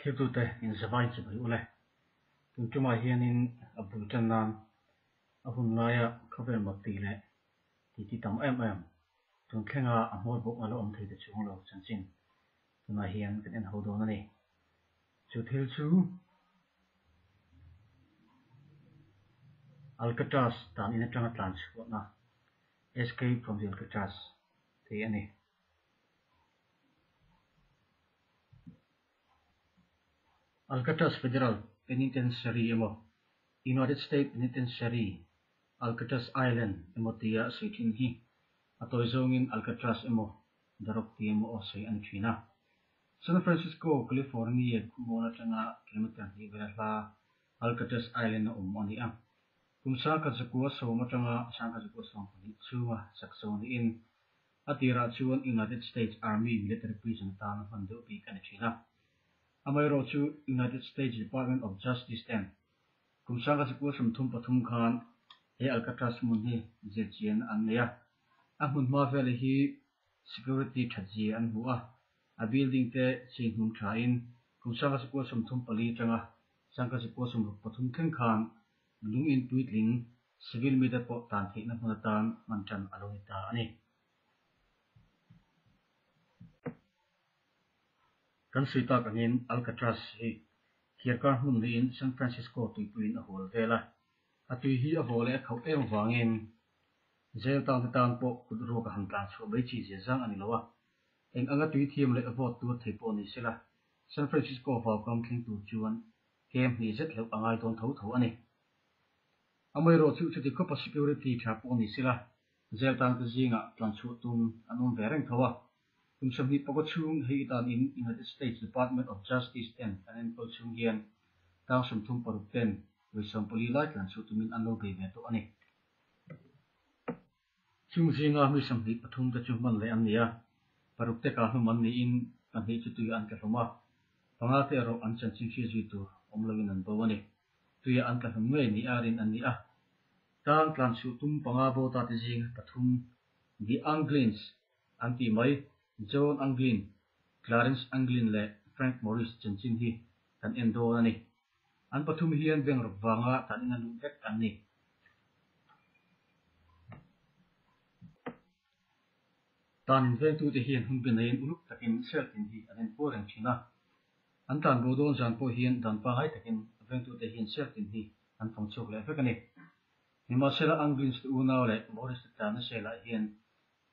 Thiltute inzavai chi mai ule. Tun tumah hianin a bul tan nan a hun laia khawvel mak tih leh titi tam em em tun thlenga a hmawr bawk a la awm thei ta chuang lo chanchin tunah hian kan en ho dawn a ni. Chu thil chu Alcatraz dan in atanga tlan chhuahna, Escape from the Alcatraz, tih a ni. Alcatraz Federal Penitentiary emaw, United States Penitentiary, Alcatraz Island emaw tia sawi thin hi a tawi zawngin Alcatraz emaw The Rock ti emaw aw sawi a ni thin a. San Francisco, California khawmual atanga kilometer hnih vela hla Alcatraz Island a awm a ni a. Kum 1910 atanga 1912 chhunga sak zo niin A tirah chuan United States Army military prison atan hman deuh bik a ni thin a. Amaherawhchu United States Department of Justice ten kum 1933 khan he Alcatraz hmun hi zirchian an nei a. A hmun hma vela hi security that zia an hmu a, a building te chei hnum thain kum 1934 atanga 1963 thleng khan lung in puitling Civil mite pawh tan theihna hmun atan hman tan a lo ni ta a ni. Kan sawi tak angin Alcatraz hi Khiarkar hmun niin San Francisco tuipuiin a hual vel a. A tui hi a vaw leh a khauh em vangin jail tangte tan pawh kut ruak a han tlan chhuah mai chi zia zang a ni lo a. Eng anga tui thiam leh vawt tur thei pawh ni sela San Francisco vaukam thleng tur chuan kem hnih zet hleuh a ngai dawn tho tho a ni. Amaherawh chu chuti khawpa security tha pawh ni sela, jail tangte zingah tlanchhuah tum an awm ve reng tho a. Kum 20 pakaw chhung hei itanin United States Department of Justice ten an enkawl chhung hian tang 36 ten vawi 14 lai tlanchhuah tumin an lo bei ve tawh a ni. Chung zinga mi 23 te chu hman leh an ni a, paruk te kah hlum an niin pahnih chu tuiah an tla hlum a, panga te erawh an chanchin hria zui tur awm loin an bo a ni. Tuiah an tla hlum ngei ni a rin an ni a. Tang tlan chhuh tum panga bo ta te zing pathum The Anglins an tih mai John Anglin, Clarence Anglin leh Frank Morris chanchin hi kan en dawn a ni. An pathum hian bank rawk vanga tan ina luh vek an ni. Tan invengtute hian hun bi neiin uluk takin cell tin hi an enkual reng thin a. An tlan bo dawn zan pawh hian dan pangai takin vengtute hian cell tin hi an fang chhuak leh vek a ni. Nimahsela Anglins te unau leh Morris te tlanna cell ah hian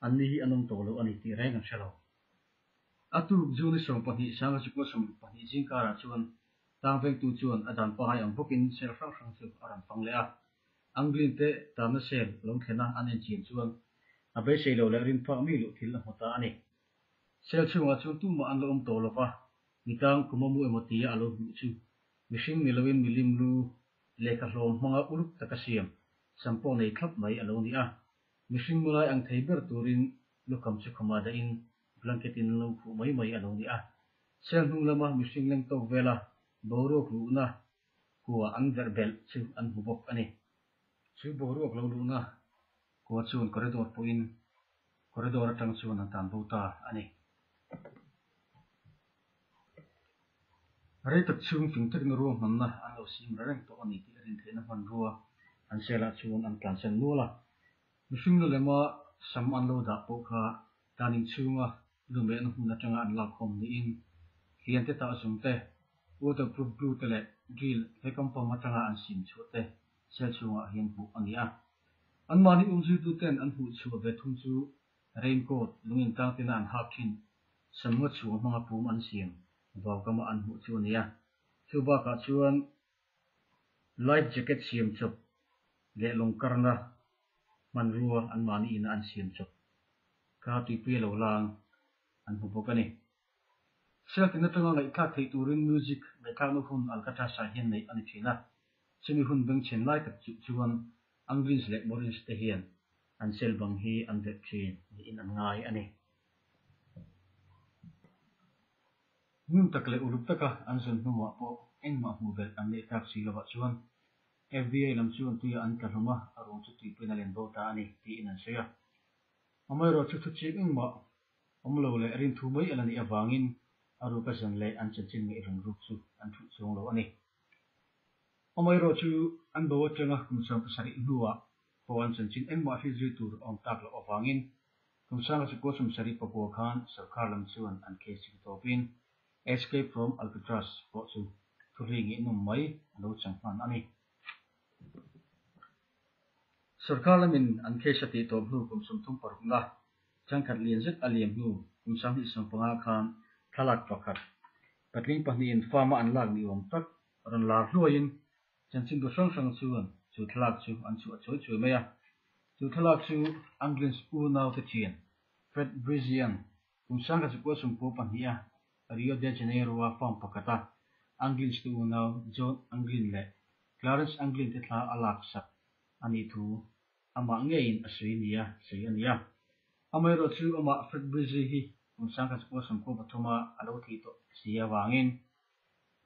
anni hi an awm tawh lo a ni tih reng an hre lo. A tuk June 12 1962 zingkarah chuan tang vengtu chuan a dan pangai ang bawkin cell hrang hrang chu a rawn fang leh a. Anglin te tanna cell lo thlena an enchian chuan a beisei lo leh rinphak mi luh thil a hmu ta a ni. Cell chhungah chuan tumah an lo awm tawh lova, mitang kum a mu emaw tia a lo hmuh chu mihring ni loin milim lu lehkha hlawm hmanga uluk taka siam sam pawh nei thlap mai a lo ni a. Mihring mu lai ang thei ber turin lukham chu khumah dahin blanket in lo khuh mai mai a lo ni a. Cell hnung lama mihring leng tawk vela boruak luhna kua an verh belh chu an hmu bawk a ni. Chu boruak lo luhna kua chuan corridor pawhin corridor atang chuan an tan bo ta a ni. Rei tak chhung fing takin ruahmanna an lo sim ra reng tawh a ni tih a rin theihna hmanrua an cell-ah chuan an tlansan nual a. Mihring lu lema sam an lo dah pawh kha tan inchhunga lumehna hmun atanga an lakkhawm niin hliante tah zung te, waterproof glue te leh drill he compound atanga an sim chhuah te cell chhungah hian hmuh a ni a. Anmahni umzuitu ten an hmuh chhuah ve thung chu raincoat lung intang tina an hak thin samnga chhung hmanga pum an siam vaukama an hmuh chu a ni a. Chu bakah chuan life jacket siam chawp leh lawng karna hmanrua anmahni ina an siam chawp kha tuipui a lo lang an hmu bawk a ni. Cell tin atanga ngaihthlak theih turin music ngaihthlakna hun Alcatraz-ah hian neih a ni thin a, chumi hun bengchhen lai tak chuh chuan Anglins leh Morins te hian an cell bang hi an verh thin niin an ngai a ni. Ngun tak leh uluk taka an zawn hnuah pawh engmah hmuh belh an neih tak si lovah chuan FBI lam chuan tuiah an tla hlawm a, a ruang chu tuipuiin a len bo ta a ni tiin an sawi a. Amaherawhchu thu chiang engmah awm lo leh rinthu mai a la nih avangin. A ruka zan leh an chanchin ngaihven ruk chu an thuh chuang lo a ni. Amaherawh chu an bo atanga kum 17 hnuah pawh an chanchin engmah hriat zui tur a awm tak loh avangin kum 1979 khan sorkar lam chuan an case chu tawpin Escape from Alcatraz pawh chu thuhlui ngaihnawm mai a lo chang hman a ni. Sorkar lamin an case a tih tawp hnu kum 36 na changkhat lian zet a liam hnu kum 2015 khan thlalak pakhat patling pahnihin farm-a an lak ni awm tak rawn lar hluaiin chanchinbu hrang hrang chuan chu thlalak chu an chhuah chawi chawi mai a. Chu thlalak chu Anglins unaute thian Fred Brizzian kum 1992 a Rio de Janeiro-a farm pakhata Anglins te unau John Anglin leh Clarence Anglin te thla a lak sak a nih thu amah ngeiin a sawi nia sawi a ni a. Amaherawh chu amah Fred Brizzi hi kum 1993 a a lo thih tawh si avangin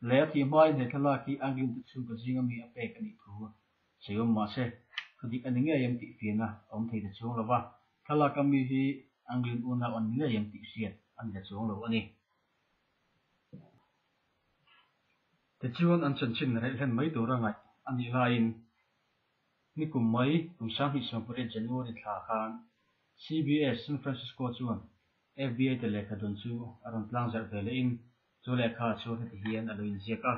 leh a thih hmain he thlalak hi Anglin te chhungkaw zinga mi a pek a nih thu sawi awm mah se, thu dik a ni ngei em tih fiahna a awm thei ta chuang lo va, thlalak a mi hi Anglin unau an ni ngei em tih hriat a ni ta chuang lo a ni. Tichuan an chanchin reh hlen mai tura ngaih a nih laiin ni kum mai kum 2018 January thla khan CBS San Francisco chuan FBI te lehkha dawn chu a rawn tlang zarh ve lehin chu lehkha chuan heti hian a lo inziak a.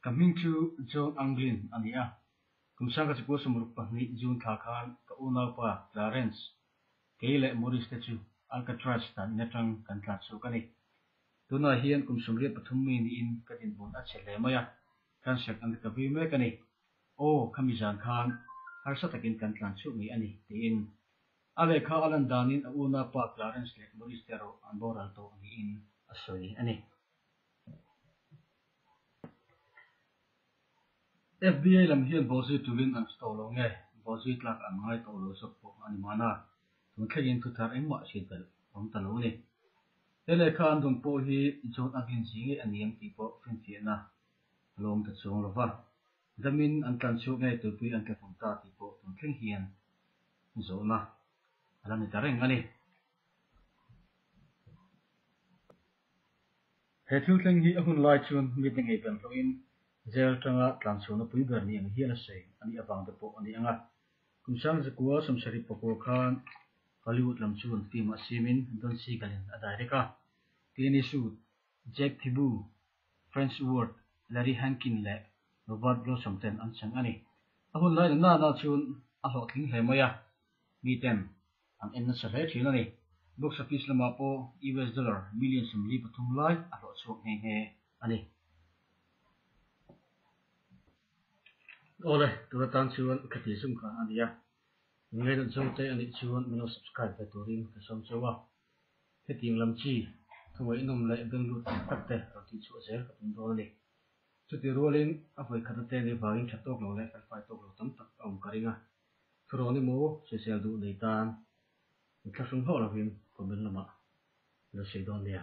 Ka hming chu John Anglin a ni a, kum 1962 June thla khan ka unaupa Clarence, kei leh Maurice te chu Alcatraz dan in atang kan tlan chhuak a ni. Tunah hian kum 83 mi niin ka dinhmun a chhe hle mai a, cancer an ka vui mek a ni. Aw, khami zan khan harsa takin kan tlan chhuak ngei a ni, tiin a lehkha a lan danin a unaupa Clarence leh Maurice te erawh an boral tawh niin a sawi a ni. FBI lam hian bawhzui tulin an hre tawh lo nge, bawhzui tlak an ngai tawh lo zawk pawh a ni mahna, tun thlengin thu thar engmah hriat belh a awm ta lo a ni. He lehkha an dawn pawh hi John Anglin zi ngei a ni em tih pawh finfiahna a lo awm ta chuang lo va, damin an tlan chhuak nge tuipui an tla hlum ta tih pawh tun thleng hian zawhna a la ni ta reng a ni. He thil thleng hi a hun lai chuan mite ngei bem hlawhin jail atanga tlanchhuahna pui ber ni ang hial a sawi a nih avang te pawh a ni ang a. Kum 1979 khan Hollywood lam chuan film a siamin Don Siegel-in a direct a. Clint Eastwood, Jack Thibeau, French Ward, Larry Hankin leh Robert Blossom ten an chang a ni. A hun lai na nana chuan a hlawhtling hle mai a, miten An en nasa hle thin a ni. Box office lamah pawh US dollar million 43 lai a hlawh chhuak nghe nghe a ni. Awle, tun atan chuan ka ti zum kha a nia. Ngainat zawng te a nih chuan min lo subscribe ve turin ka sawm chauh a. Hetiang lam chi thawngaihnawm leh benglut tak tak te rawn tih chhuah zel ka tum dawn a ni. Chutih rualin a vawikhat ate ni vangin tha tawk lo leh felfai tawk lo tam tak a awm ka ring a. Thurawn emaw sawisel duh nei tan mithlahrung hlawh lovin comment lamah lo sawi dawn nia.